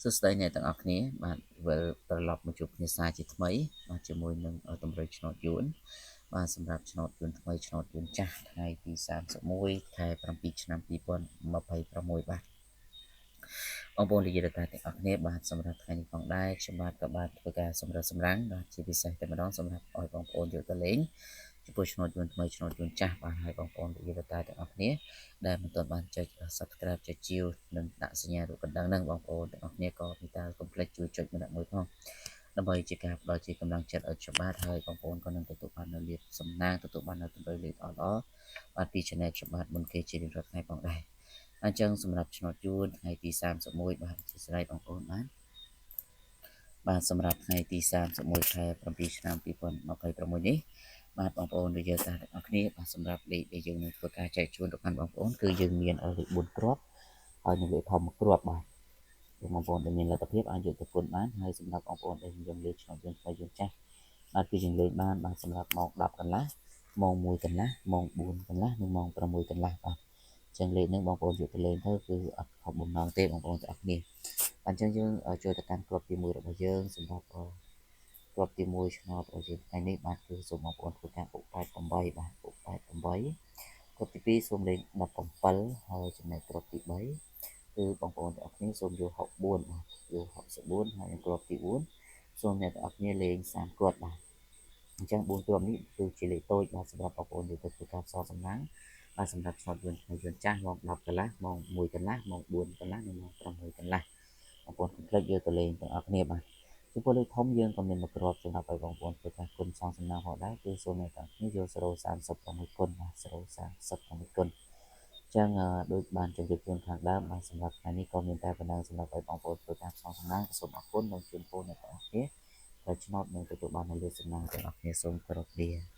សួស្តីអ្នកទាំងអស់គ្នាបាទវិលត្រឡប់មកជួបគ្នាសារជាថ្មីបាទជាមួយនឹងតម្រុយឆ្នោតយួនបាទសម្រាប់ឆ្នោតយួនថ្មីឆ្នោតយួនចាស់ថ្ងៃទី31ខែ7ឆ្នាំ2026បាទបងប្អូនលាយតាទាំងអស់គ្នាបាទសម្រាប់ថ្ងៃនេះផងដែរខ្ញុំបាទក៏បាទធ្វើការសម្រាប់សម្រាំងបាទជាពិសេសតែម្ដងសម្រាប់ឲ្យបងប្អូនយកទៅលេងចំពោះឆ្នោតយួនថ្មីឆ្នោតយួនចាស់បាទឲ្យបងប្អូនលាយតាទាំងអស់គ្នាដែលមិនទាន់បានចុច Subscribe ចុចជាវនិងដាក់សញ្ញារូបកណ្ដឹងហ្នឹងបងប្អូនទាំងអស់គ្នាក៏មេត្តាកុំភ្លេចជួយចុចម្នាក់មួយផងដើម្បីជាការផ្ដល់ជាកម្លាំងចិត្តឲ្យខ្ញុំបាទហើយបងប្អូនក៏នឹងទទួលបាននូវលាភសំណាងទទួលបាននូវតម្រុយលេខល្អៗបាទពី Channel ខ្ញុំបាទមុនគេជារៀងរាល់ថ្ងៃផងដែរអញ្ចឹងសម្រាប់ឆ្នោតយួនថ្ងៃទី31បាទអធិស្ឋានបងប្អូនបាទបាទសម្រាប់ថ្ងៃទី31ខែ7ឆ្នាំ2026នេះបាទបងប្អូនដូចយើងទាំងអស់គ្នាបាទសម្រាប់លេខដែលយើងនឹងធ្វើការចែកជូនទៅកាន់បងប្អូនគឺយើងមានលេខ4គ្រាប់ហើយនឹងលេខធំ1គ្រាប់បាទបងប្អូនដែលមានលទ្ធភាពអាចយកទៅគុណបានហើយសម្រាប់បងប្អូនដែលនិយមលេខឆ្នោតយើងថ្មីយើងចាស់បាទគឺយើងលេងបានបាទសម្រាប់ម៉ោង10កន្លះម៉ោង1កន្លះម៉ោង4កន្លះនិងម៉ោង6កន្លះបាទចឹងលេខហ្នឹងបងប្អូនយកទៅលេងទៅគឺអត់ខុសបំណងទេបងប្អូនទាំងអស់គ្នាអញ្ចឹងយើងចូលទៅកាន់គ្រាប់ទី1របស់យើងសម្រាប់គ្រាប់ទី1ឆ្នោតរបស់យើងថ្ងៃនេះបាទគឺសូមបងប្អូនធ្វើការបូក88បាទបូក88គ្រាប់ទី2សូមលេង17ហើយចំណែកគ្រាប់ទី3គឺបងប្អូនទាំងអស់គ្នាសូមយក64បាទយក64ហើយនឹងគ្រាប់ទី4សូមអ្នកទាំងអស់គ្នាលេង30គ្រាប់បាទអញ្ចឹង4គ្រាប់នេះគឺជាលេខតូចបាទសម្រាប់បងប្អូនយកទៅធ្វើការផ្សងសំណាងបាទសម្រាប់ឆ្នោតយន្តថ្មីយន្តចាស់ម៉ោង10កន្លះម៉ោង1កន្លះម៉ោង4កន្លះនិងម៉ោង6កន្លះបងប្អូនកុំភ្លេចយកទៅលេងទាំងអស់គ្នាបាទចំពោះលេខធំយើងក៏មានមួយគ្រាប់សម្រាប់ឲ្យបងប្អូនធ្វើការគុណសងសំណាងផងដែរគឺសូមអ្នកទាំងគ្នាយក036គុណបាទ036គុណចឹងដូចបានជម្រាបជូនខាងដើមបាទសម្រាប់ថ្ងៃនេះក៏មានតែប៉ុណ្ណឹងសម្រាប់ឲ្យបងប្អូនធ្វើការផ្សងសំណាងសូមអរគុណនិងជូនពរអ្នកទាំងអស់គ្នាដែលឆ្នោតនឹងទទួលបាននូវលាភសំណាងទាំងអស់គ្នាសូមគោរពលា។